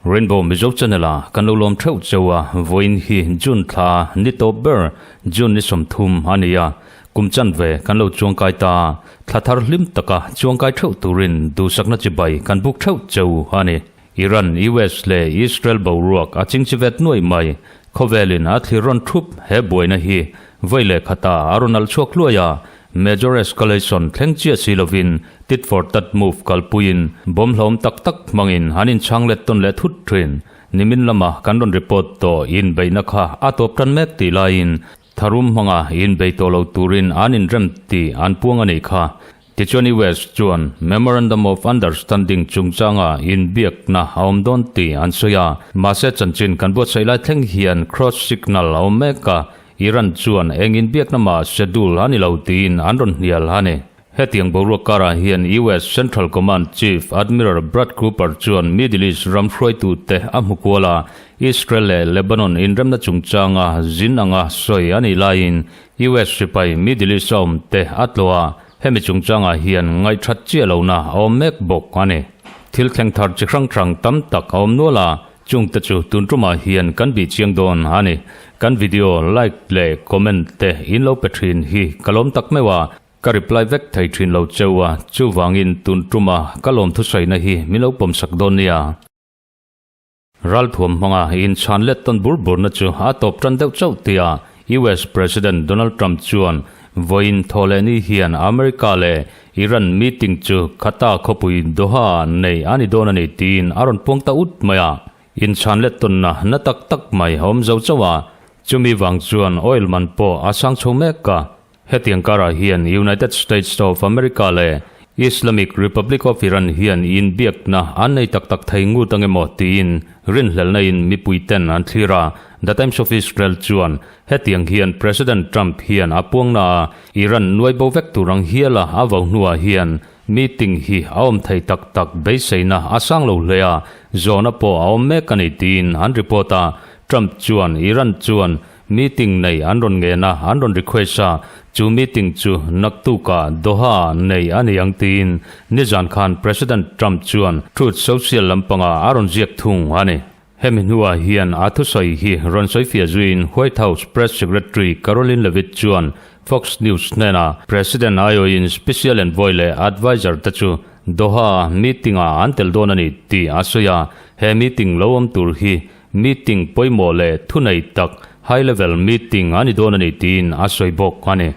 Rainbow Mizo Channel a kan lo lawm theuh cheu a, vawiin hi June thla ni tawp ber June ni 30 a ni a, kum chanve kan lo chuangkai ta a, thla thar hlim taka chuangkai theuh turin duhsakna chibai kan buk theuh cheu a ni. Iran, US leh Israel boruak a chingchivet nuaih mai. Khawvelin a thlir rawn thup he buaina hi vawi leh khata a rawn alh chhuak hluai a, major escalation thleng chiah si lovin tit for tat move kalpuiin bomb hlawm tak tak hmangin an inchhang let tawn leh thut thin. Nimin lama kan rawn report tawh inbeihna kha a tawp tan mek tih laiin tharum hmanga inbei tawh lo turin an inrem tih an puang a nih kha. Tichuan US chuan Memorandum of Understanding chungchanga inbiakna a awm dawn tih an sawi a, mahse chanchin kan buatsaih lai thleng hian cross signal a awm mek a, Iran chuan eng inbiakna mah schedule a ni lo tiin an rawn hnial a ni. Hetiang boruak karah hian US Central Command Chief Admiral Brad Cooper chuan Middle East ram hruaitute a hmu kual a, Israel leh Lebanon inremna chungchanga zin anga sawi a nih laiin US sipai Middle East a awmte a tlawh a, Hemi chungchangah hian ngaihthat chiah lohna a awm mek bawk a ni. Thil thleng thar chi hrang hrang tam tak a awm nual a, chungte chu tun tumah hian kan bih chiang dawn a ni. Kan video like leh comment te in lo pe thin hi ka lawm tak meuh a, ka reply vek thei thin lo cheu a, chuvangin tun tuma ka lawm thusaina hi min lo pawmsak dawn nia. Ralthuam hmanga inchhan let tawn bur burna chu a tawp tan deuh chauh tia US President Donald Trump chuan vawiin thawhlehni hian America leh Iran meeting chu Qatar khawpui Doha ah nei a ni dawn a ni tiin a rawn puang ta ut mai a. Inchhan let tawnna na tak tak mai a awm zo chauh a, chumi vang chuan oil man pawh a sang chho mek a. Hetiang karah hian United States of America leh Islamic Republic of Iran hian inbiakna an nei tak tak thei ngut ang emaw tiin rinhlelhna in mipuiten an thlir a. The Times of Israel chuan hetiang hian President Trump hian a puangna a Iran nuai bo vek tur ang hiala a vo hnuah hian meeting hi a awm thei tak tak beiseina a sang lo hle a, zawhna pawh a awm mek a ni tiin an report a. Trump chuan Iran chuan Meeting nei an rawn ngen a, an rawn request a, chu meeting chu naktukah Doha-ah nei a ni ang tiin nizan khan President Trump chuan Truth Social lampangah a rawn ziak thung a ni. Hemi hnuah hian a thusawi hi rawn sawifiah zuiin White House Press Secretary Karoline Leavitt chuan Fox News hnenah President aiawhin Special Envoy leh Adviser te chu Doha-a meeting-ah an tel dawn a ni tih a sawi a, he meeting lo awm tur hi Meeting pawimawh leh thunei tak, high level meeting, a ni dawn a ni tiin a sawi bawk a ni.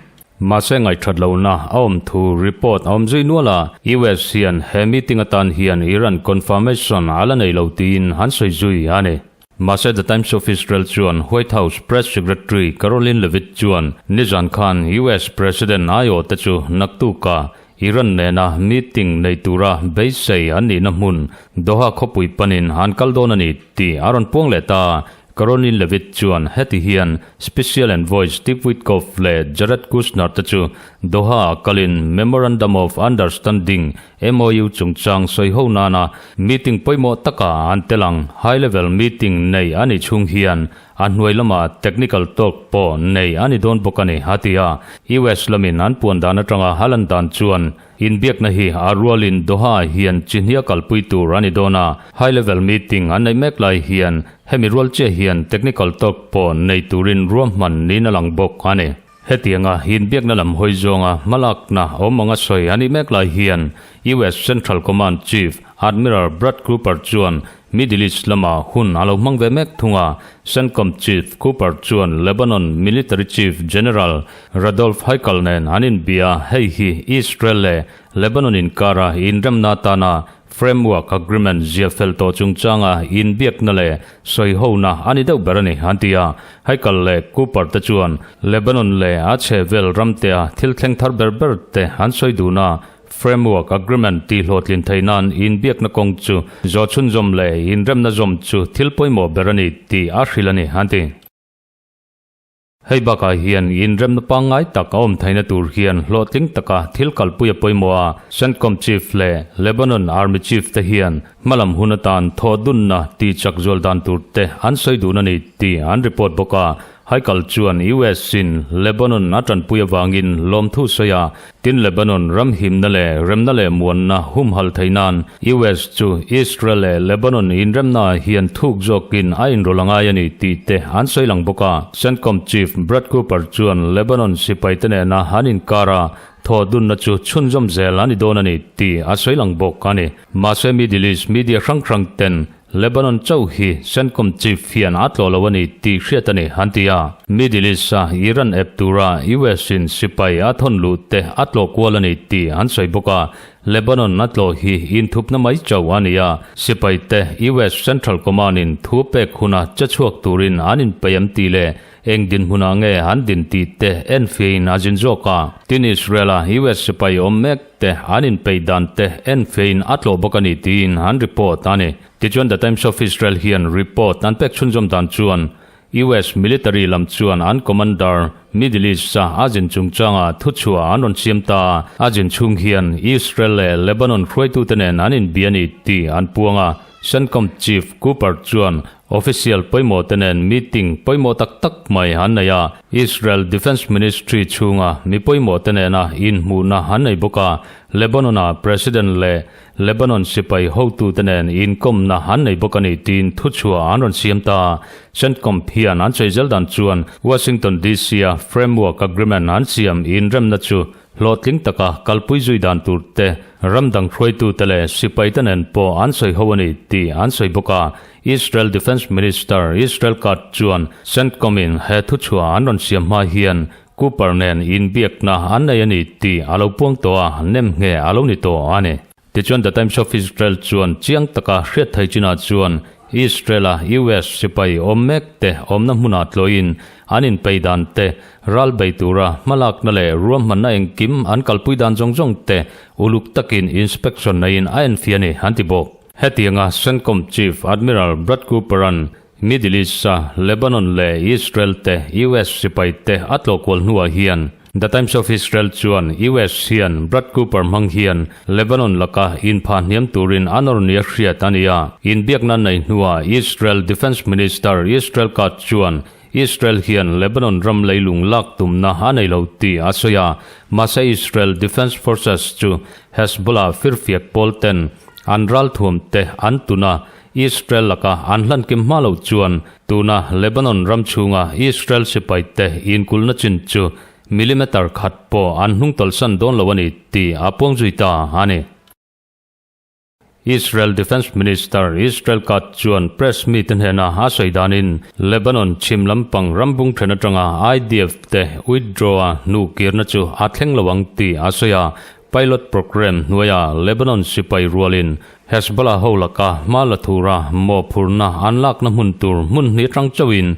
Mahse ngaihthat lohna a awm thu report a awm zui nual a, US hian he meeting atan hian Iran confirmation a la nei lo tiin an sawi zui a ni. Mahse The Times of Israel chuan White House Press Secretary Karoline Leavitt chuan nizan khan US President aiawhte chu naktukah Iran nena meeting nei tura beisei an nihna hmun Doha khawpui panin an kal dawn a ni tih a rawn puang leh ta. Karoline Leavitt chuan heti hian Special Envoy Steve Witkoff leh Jared Kushner te chu Doha-ah kalin Memorandum of Understanding, MOU, chungchang sawi ho nana meeting pawimawh takah an tel ang. High level meeting nei a nih chhung hian A hnuai lamah technical talk pawh nei a ni dawn bawk a ni, a ti a. US lamin an puan dan atanga a lan dan chuan inbiakna hi a rualin Doha hian chi hnia kalpui tur a ni dawn a. High level meeting an neih mek lai hian hemi rual chiah hian technical talk pawh nei turin ruahman niin a lang bawk a ni. Hetianga inbiakna lam hawi zawnga hmalakna awm anga sawi a nih mek lai hian US Central Command Chief Admiral Brad Cooper chuan Middle East lama hun a lo hmang ve mek thung a. CENTCOM Chief Cooper chuan Lebanon Military Chief General Radolf Haikal nen an inbia, hei hi Israel leh Lebanon inkara inremna atana Framework Agreement zia fel tawh chungchanga inbiakna leh sawihona a ni deuh ber a ni, an ti a. Haikal leh Cooper te chuan Lebanon leh a chhehvel ramtea thil thleng thar ber ber te an sawi dun a, Framework Agreement tih hlawhtlin theih nan inbiakna kawng chu zawh chhunzawm leh inremna zawm chu thil pawimawh ber a ni tih a hrilh a ni, an ti. Hei bakah hian inremna pangngai tak a awm theihna tur hian hlawhtling taka thil kalpui a pawimawh a, CENTCOM Chief leh Lebanon Army Chief te hian hmalam hun atan thawh dunna tih chak zual dan tur te an sawi dun a ni tih an report bawk a. Haikal chuan US in Lebanon a tanpui avangin lawmthu sawi a, tin Lebanon ram himna leh remna leh muanna humhal theih nan US chu Israel leh Lebanon inremna ah hian thuk zawkin a inrawlh a ngai a ni tih te an sawi lang bawk a. CENTCOM Chief Brad Cooper chuan Lebanon sipaite nena an inkar a thawh dunna chu chhunzawm zel a ni dawn a ni tih a sawi lang bawk a ni. Mahse Middle East media hrang hrang ten Lebanon chauh hi CENTCOM chief hian a tlawh lo a ni tih hriat a ni, an ti a. Middle East-a Iran ep tura US-in sipai a thawn luh te a tlawh kual a ni tih an sawi bawk a. Lebanon a tlawh hi inthupna mai chauh a ni a, sipai te US Central Command-in thu pek huna che chhuak turin an inpeih am tih leh Eng dinhmunah nge an din tih te enfiahin a zin zawk a. Tin Israel-a US sipai awm mek te an inpeih dan te enfiahin a tlawh bawk a ni tiin an report a ni. Tichuan The Times of Israel hian report an pek chhunzawm dan chuan US military lam chuan an commander Middle East-a a zin chungchanga thuchhuah an rawn siam ta a. A zin chhung hian Israel leh Lebanon hruaitute nen an inbia a ni tih an puang a. CENTCOM Chief Cooper chuan Official pawimawh te nen meeting pawimawh tak tak mai an nei a, Israel Defence Ministry chhunga mi pawimawh te nena inhmuhna an nei bawk a, Lebanon-a President leh Lebanon sipai hotute nen inkawmna an nei bawk a ni tiin thuchhuah an rawn siam ta. CENTCOM hian an sawi zel dan chuan Washington DC-a Framework Agreement an siam inremna chu Hlawhtling taka kalpui zui dan tur te, ram dang hruaitute leh sipaite nen pawh an sawi ho a ni tih an sawi bawk a. Israel Defence Minister Israel Katz chuan CENTCOM-in he thuchhuah an rawn siam hma hian Cooper nen inbiakna an nei a ni tih a lo puang tawh a, nemngheh a lo ni tawh a ni. Tichuan The Times of Israel chuan chiang taka hriat thei chinah chuan Israel-a US sipai awm mek te awmna hmunah tlawhin an inpei dan te, ral bei tura hmalakna leh ruahmanna engkim an kalpui dan zawng zawng te uluk takin inspection neiin a enfiah a ni an ti bawk. Hetianga CENTCOM Chief Admiral Brad Cooper-a'n Middle East-a Lebanon leh Israel te US sipai te a tlawh kual hnuah hian The Times of Israel chuan US hian Brad Cooper hmang hian Lebanon laka inphah hniam turin a nawr nia hriat a ni a. Inbiakna nei hnuah Israel Defence Minister Israel Katz chuan Israel hian Lebanon ram leilung lak tumna a nei lo tih a sawi a, mahse Israel Defence Forces chu Hezbollah firfiak pawl ten an ralthuam te an tun a, Israel laka an hlan kim hma lo chuan tuna Lebanon ram chhunga Israel sipaite inkulhna chin chu millimeter khat pawh an hnungtawlhsan dawn lo a ni tih a puang zui ta a ni. Israel Defence Minister Israel Katz chuan press mite hnena a sawi danin Lebanon chhim lampang rambung then atanga IDF te withdraw a hnuh kirna chu a thleng lo ang tih a sawi a, Pilot program hnuaia Lebanon sipai rualin Hezbollah ho laka hma la thura mawhphurhna an lakna hmun tur hmun hnih atang chauhin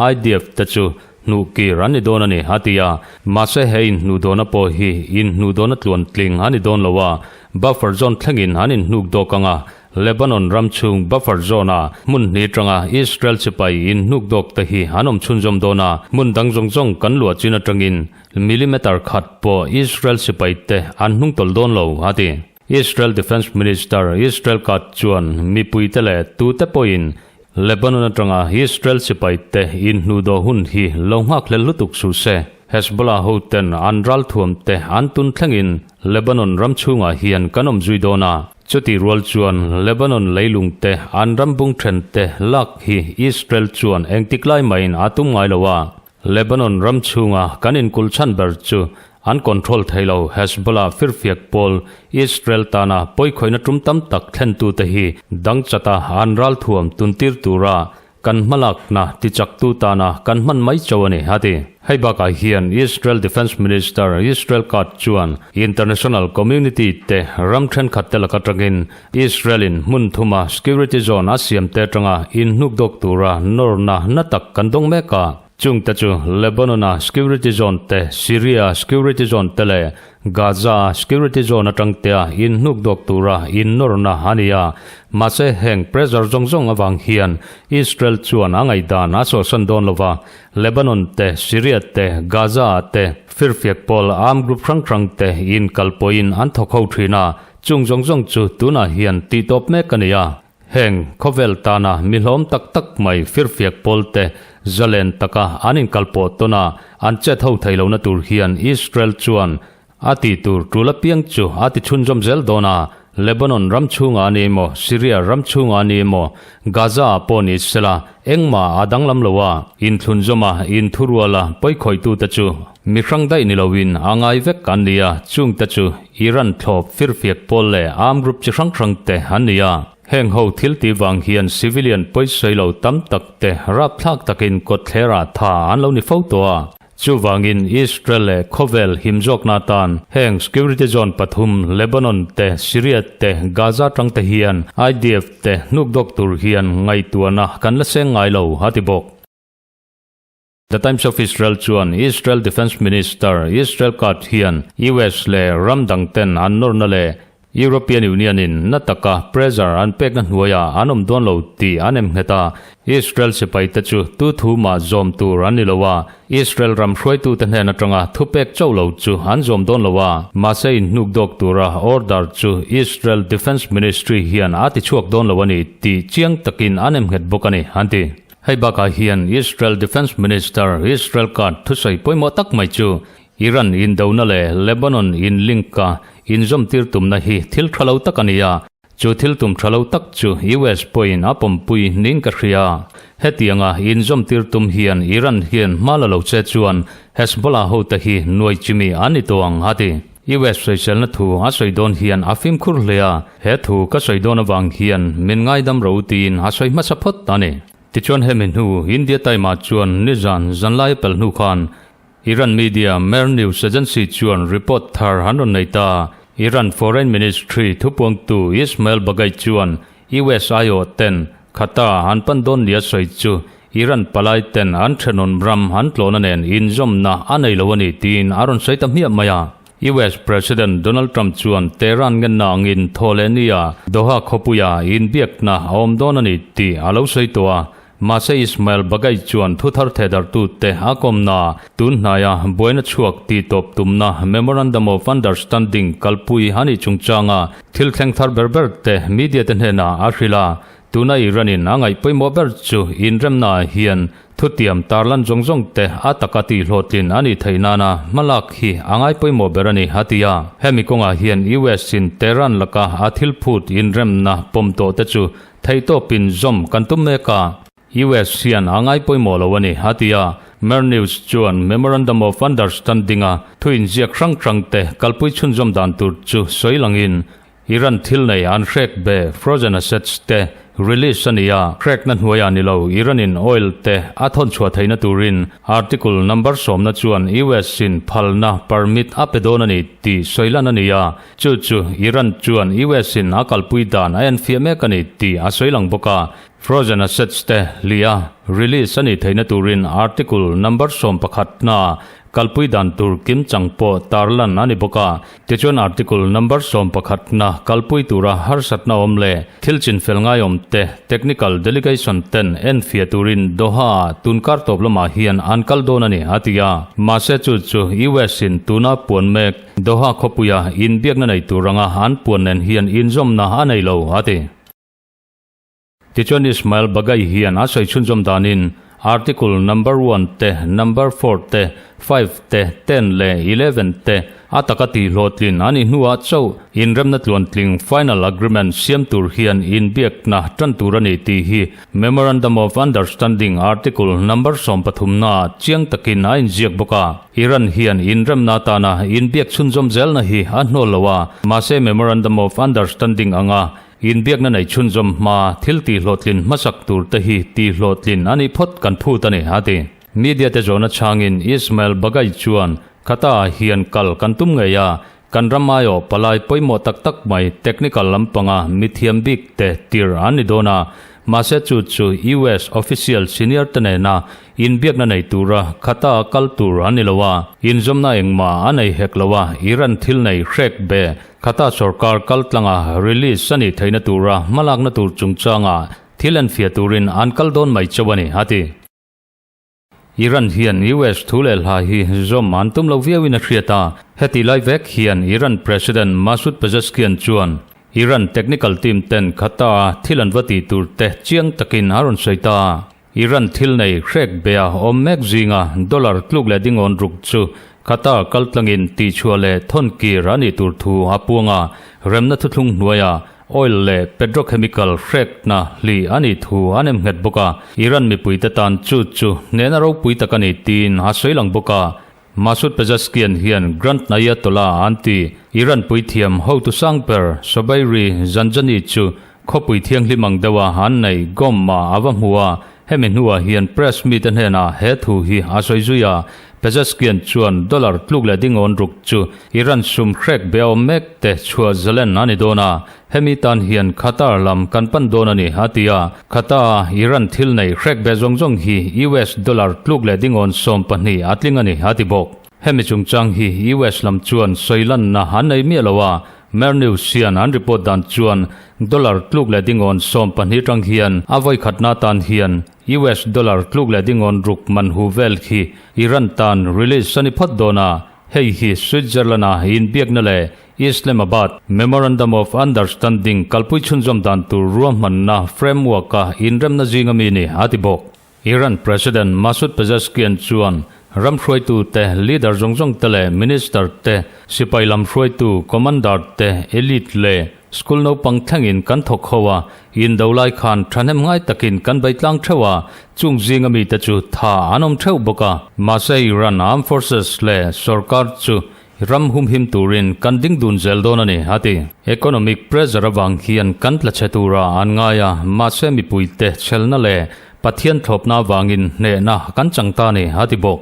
IDF te chu hnuh kir an ni dawn a ni, a ti a. Mahse he inhnuhdawhna pawh hi inhnuhdawhna tluantling a ni dawn lo a, buffer zone thlengin an inhnuk dawk ang a, Lebanon ram chhung buffer zone-a hmun hnih atanga Israel sipai inhnuk dawk te hi an awm chhunzawm dawn a, hmun dang zawng zawng kan luah chin atangin Millimeter khat pawh Israel sipaite an hnungtawlh dawn lo, a ti. Israel Defence Minister Israel Katz chuan mipuite leh tute pawhin Lebanon atanga Israel sipaite inhnuhdawh hun hi lo nghak hlel lutuk suh se. Hezbollah hoten an ralthuamte an tun thlengin Lebanon ram chhungah hian kan awm zui dawn a. Chutih rual chuan Lebanon leilungte an ram bung thente lak hi Israel chuan engtik lai mahin a tum ngai lo a. Lebanon ram chhunga kan inkulh chhan ber chu an control thei lo Hezbollah firfiak pawl Israel tana pawikhawihna tum tam tak thlentute hi dangchata an ralthuam tuntir tura kan hmalakna tichaktu tana kan hman mai cho a ni, a ti. Hei bakah hian Israel Defence Minister Israel Katz chuan international community te ram thenkhat te lak atangin Israel-in hmun thuma security zone a siam te atanga inhnukdawk tura nawrna na tak kan dawng mek a. Chungte chu Lebanon-a security zone te, Syria security zone te leh Gaza-a security zone atang tea inhnukdawk tura innawrna a ni a. Mahse heng pressure zawng zawng avang hian Israel chuan a ngaihdan a sawhsan dawn lo va, Lebanon te, Syria te, Gaza-ah te firfiak pawl armed group hrang hrang te inkalpawhin an thawk ho thin a. Chung zawng zawng chu tunah hian tih tawp mek a ni a, heng khawvel tana mi hlawm tak tak mai firfiak pawl te Zalen taka an inkalpawh tawn a, an chet ho thei lohna tur hian Israel chuan a tih tur tul apiang chu a ti chhunzawm zel dawn a, Lebanon ram chhungah a ni emaw, Syria ram chhungah a ni emaw, Gaza ah pawh ni sela, engmah a danglam lo a, inthlunzawm a, inthurual a, pawikhawitute chu mi hrang daih ni loin a ngai vek an ni a, chungte chu Iran thlawp firfiak pawl leh armed group chi hrang hrangte an ni a. Heng ho thil tih vang hian civilian pawisawi lo tam tak te rapthlak takin kawtthlerah tha an lo ni fo tawh a. Chuvangin Israel leh khawvel himzawkna atan heng security zone pathum Lebanon te, Syria te, Gaza tang te hian IDF te hnukdawk tur hian ngaihtuahna kan la seng ngai lo, a ti bawk. The Times of Israel chuan Israel Defence Minister Israel Katz hian US leh ram dang ten an nawrna leh European Union in na taka pressure an pekna hnuaiah an awm dawn lo tih an em nghet a, Israel sipai te chu tu thu mah zawm tur an ni lo a, Israel ram hruaitute hnen atanga thupek chauh lo chu an zawm dawn lo a, mahse inhnuk dawk tura order chu Israel Defence Ministry hian a ti chhuak dawn lo a ni tih chiang takin an em nghet bawk a ni, an ti. Hei bakah hian Israel Defence Minister Israel Katz thusawi pawimawh tak mai chu Iran indona leh Lebanon inlink-a inzawmtir tumna hi thil tha lo tak a ni a, chu thil tum tha lo tak chu US pawhin a pawmpui niin ka hria. Hetianga inzawmtir tum hian Iran hian hma la lo che chuan Hezbollah hote hi nuai chimi an ni tawh ang, a ti. US sawiselna thu a sawi dawn hian a fimkhur hle a, he thu ka sawi dawn avang hian min ngaidam ro tiin a sawi hmasa phawt a ni. Tichuan hemi hnu India Time-ah chuan nizan zanlai a pel hnu khan Iran media Mehr News Agency chuan report thar an rawn nei ta. Iran Foreign Ministry thupuangtu Ismail Baghaei chuan US aiawh ten Qatar an pan dawn nia sawi chu Iran palai ten an thenawm ram an tlawhna nen inzawmna a nei lo a ni tiin a rawn sawi ta hmiah mai a. US President Donald Trump chuan Tehran ngenna angin thaw leh nia Doha khawpuia inbiakna a awm dawn a ni tih a lo sawi tawh a. Mahse Ismail Baghaei chuan thuthar thehdarhtute a kawmna tun hnaia buaina chhuak tih tawp tumna Memorandum of Understanding kalpui a nih chungchanga thil thleng thar ber ber te media te hnenah a hrilh a. Tuna Iran-in a ngaih pawimawh ber chu inremnaah hian thutiam tarlan zawng zawng te a taka tihhlawhtlin a nih theih nana hmalak hi a ngai pawimawh ber a ni, a ti a. Hemi kawngah hian US-in Tehran laka a thil phut inremna pawm tawh te chu theihtawpin zawm kan tum mek a, US hian a ngai pawimawh lo a ni, a ti a. Mehr News chuan Memorandum of Understanding-a thu inziak hrang hrang te kalpui chhunzawm dan tur chu sawi langin Iran thil nei an hrek be, frozen assets, te release a ni a, hrekna hnuaiah ni lo Iran-in oil te a thawn chhuah theihna turin Article number sawmna chuan US-in phalna, permit, a pe dawn a ni tih sawi lan a ni a, chu chu Iran chuan US-in a kalpui dan a enfiah mek a ni tih a sawi lang bawk a. Frozen assets te lia release a nih theihna turin Article number 11 na kalpui dan tur kim chang pawh tarlan a ni bawk a. Tichuan Article number 11 na kalpui tura harsatna awm leh thil chinfel ngaiawm te technical delegation ten enfiah turin Doha ah tunkar tawp lamah hian an kal dawn a ni a ti a. Mahse chu chu US in tuna puan mek Doha khawpuia inbiakna nei tur anga an puan nen hian inzawmna a nei lo a ti. Tichuan Ismail Baghaei hian a sawi chhunzawm danin Article number one te, number four te, five te, ten leh 11 te a taka tihhlawhtlin a nih hnuah chauh inremna tluantling final agreement siam tur hian inbiakna tan tur a ni tih hi Memorandum of Understanding Article number 13 naah chiang takin a inziak bawk a. Iran hian inremna atana inbiak chhunzawm zelna hi a hnawl lo a, mahse Memorandum of Understanding anga Inbiakna nei chhunzawm hma thil tihhlawhtlin hmasak tur te hi tihhlawhtlin a nih phawt kan phut a ni, a ti. Media te zawhna chhangin Ismail Baghaei chuan, Qatar hian kal kan tum ngei a, kan ram aiawh palai pawimawh tak tak mai technical lampanga mithiam bik te tir an ni dawn a, mahse chu chu US official senior te nena Inbiakna nei tura khata kal tur a ni lo a, inzawmna engmah a nei hek lo a, Iran thil nei hrek be khata sorkar kal tlanga release a nih theihna tura hmalakna tur chungchanga thil enfiah turin an kal dawn mai chauh a ni, a ti. Iran hian US thu leh hla hi zawm an tum lo viauin a hriat a, heti lai vek hian Iran President Masoud Pezeshkian chuan Iran technical team ten khata thil an va tih tur te chiang takin a rawn sawi ta. Iran thil nei hrek bea awm mek zinga dollar tluk leh dingawn ruk chu Qatar kaltlangin tihchhuah leh thawn kir a nih tur thu a puang a, remna thuthlung hnuaia oil leh petrochemical hrekna hlih a nih thu a nem nghet bawk a, Iran mipuite tan chu chu hnehna ropui tak a ni tiin a sawi lang bawk a. Masoud Pezeshkian hian Grand Ayatollah an ti. Iran puithiam hotu sang ber Sobairi Zanjani chu khawpui thianghlim ang deuha an neih Gomma a va hmu a, hemi hnuah hian press mite hnenah he thu hi a sawi zui a. Pezeshkian chuan dollar tluk leh dingawn ruk chu Iran sum hrek be awm mek te chhuah zalen a ni dawn a, hemi tan hian Qatar lam kan pan dawn a ni, a ti a. Qatar-a Iran thil nei hrek be zawng zawng hi US dollar tluk leh dingawn 12 a tling a ni, a ti bawk. Hemi chungchang hi US lam chuan sawi lanna an nei miah lo a, Mehr News hian an report dan chuan dollar tluk leh dingawn 12 tang hian a vawi khatna tan hian US dollar tluk leh dingawn ruk man hu vel khi Iran tan release a ni phawt dawn a, hei hi Switzerland-a inbiakna leh Islamabad Memorandum of Understanding kalpui chhunzawm dan tur ruahmanna framework-a inremna zinga mi ni a ti bawk. Iran President Masoud Pezeshkian chuan ram hruaitute, leader zawng zawng te leh minister te, sipai lam hruaitu, commander te, elite leh school naupang thlengin kan thawk ho a, indo lai khan thahnem ngai takin kan bei tlang theuh a, chung zinga mite chu tha an awm theuh bawk a. Mahse Iran Armed Forces leh sorkar chu Ram humhim turin kan ding dun zel dawn a ni, a ti. Economic pressure avang hian kan tla chhe tura an ngai a, mahse mipuite chhelna leh Pathian thlawpna avangin hnehna kan chang ta a ni, a ti bawk.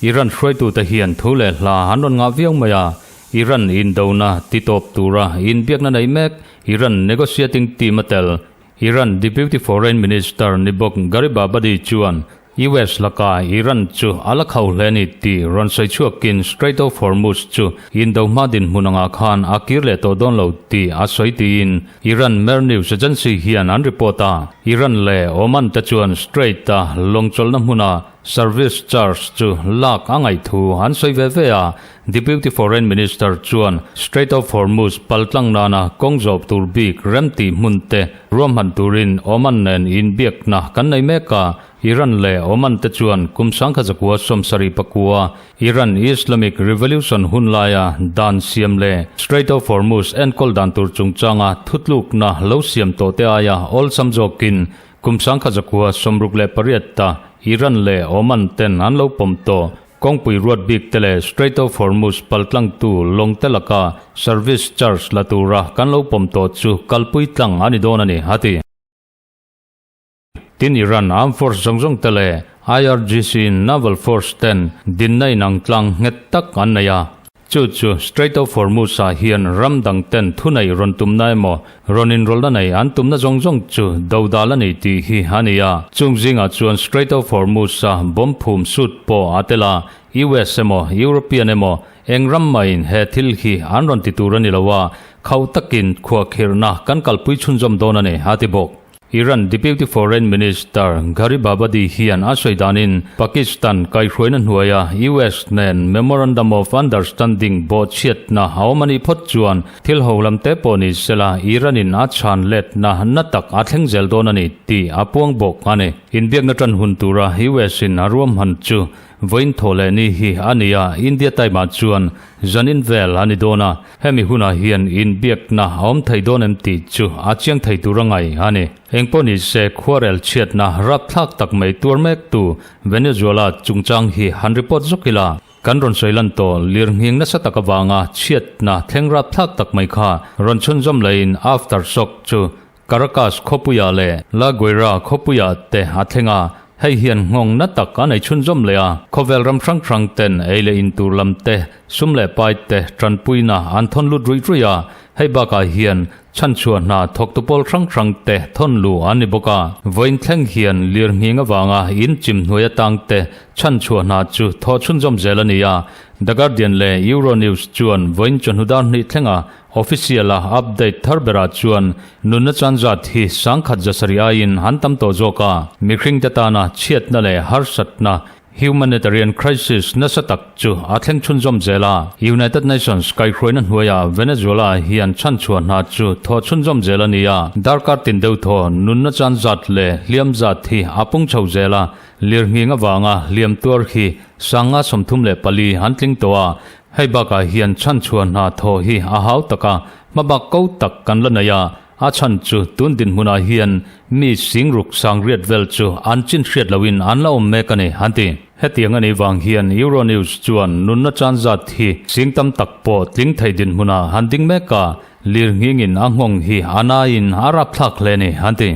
Iran hruaitute hian thu leh hla an rawn ngah viau mai a, Iran indona titawp tura inbiakna nei mek Iran negotiating team a tel Iran Deputy Foreign Minister ni bawk Gharibabadi chuan US laka Iran chu a la khau hle ni tih rawn sawi chhuakin Strait of Hormuz chu indo hma dinhmun angah khan a kir leh tawh dawn lo tih a sawi tiin Iran Mehr News Agency hian an report a. Iran leh Oman te chuan Strait-a lawngchawlhna hmuna service charge chu lak a ngaih thu an sawi ve ve a. Deputy Foreign Minister chuan Strait of Hormuz paltlang nana kawng zawp tur bik remtih hmun te ruahman turin Oman nen inbiakna kan nei mek a, Iran leh Oman te chuan kum 1970 Iran Islamic Revolution hun laia dan siam leh Strait of Hormuz enkawl dan tur chungchanga thutlukna lo siam tawh te aia awlsam zawkin kum 1968 ta Iran leh Oman ten an lo pawm tawh. Kawngpui ruat bik te leh Strait of Hormuz paltlangtu lawng te laka service charge la tura kan lo pawm tawh chu kalpui tlang a ni dawn a ni, a ti. Tin Iran Armed Force zawng zawng te leh IRGC Naval Force ten dinna inang tlang nghet tak an nei a. Chu chu Strait of Hormuz ah hian ram dang ten thunei rawn tumna emaw rawn inrawlhna nei an tumna zawng zawng chu dodal a ni tih hi a ni a. Chung zingah chuan Strait of Hormuz a bomb phum sut pawh a tel a, US emaw European emaw eng ram mahin he thil hi an rawn ti tur a ni lo a, khauh takin khuahkhirhna kan kalpui chhunzawm dawn a ni, a ti bawk. Iran Deputy Foreign Minister Gharibabadi hian a sawi danin Pakistan kaihhruaina hnuaia US nen Memorandum of Understanding bawhchhiatna a awm a nih phawt chuan thil ho lam te pawh ni sela Iran-in a chhan letna na tak a thleng zel dawn a ni tih a puang bawk a ni. Inbiakna tan hun tura US-in a ruahman chu Vawiin thaw leh ni hi a ni a, India time ah chuan zanin vel a ni dawn a, hemi hunah hian inbiakna a awm thei dawn em tih chu a chiang thei tur a ngai a ni. Engpawh ni se khuarel chhiatna rapthlak tak mai tuar mek tu Venezuela chungchang hi han report zawk ila, kan rawn sawi lan tawh lirnghing nasa tak avanga chhiatna thleng rapthlak tak mai kha rawn chhunzawm laiin aftershock chu Caracas khawpuiah leh La Guaira khawpuiah te a thleng a, hei hian nghawng na tak a nei chhunzawm leh a. Khawvel ram hrang hrang ten ei leh in tur lam te, sum leh pai te tanpuina an thawn lut ruih ruih a, hei bakah hian chhanchhuah hna thawktu pawl hrang hrang te thawn luh an ni bawk a. Vawiin thleng hian lirnghing avanga in chim hnuai atang te chhanchhuah hna chu thawh chhunzawm zel a ni a, The Guardian leh Euronews chuan vawiin chawhnu dar hnih thlenga Official-a update thar berah chuan nunna chan zat hi 10,100 aiin an tam tawh zawk a, mihringte tana chhiatna leh harsatna Humanitarian crisis nasa tak chu a thleng chhunzawm zel a. United Nations kaihhruaina hnuaiah Venezuela hian chhanchhuah hna chu thaw chhunzawm zel a ni a. Darkar tin deuh thaw nunna chan zat leh hliam zat hi a pung chho zel a. Lirnghing avanga hliam tuar hi sanga 34 an tling tawh a. Hei bakah hian chhanchhuah hna thaw hi a hau tak a, hmabak ko tak kan la nei a. A chhan chu tun dinhmunah hian mi singruk sangriat vel chu an chin hriat loin an la awm mek a ni, an ti. Hetiang a nih vang hian Euronews chuan nunna chan zat hi sing tam tak pawh tling thei dinhmunah han ding mek a, lirnghingin a nghawng hi a naiin a rapthlak hle a ni, an ti.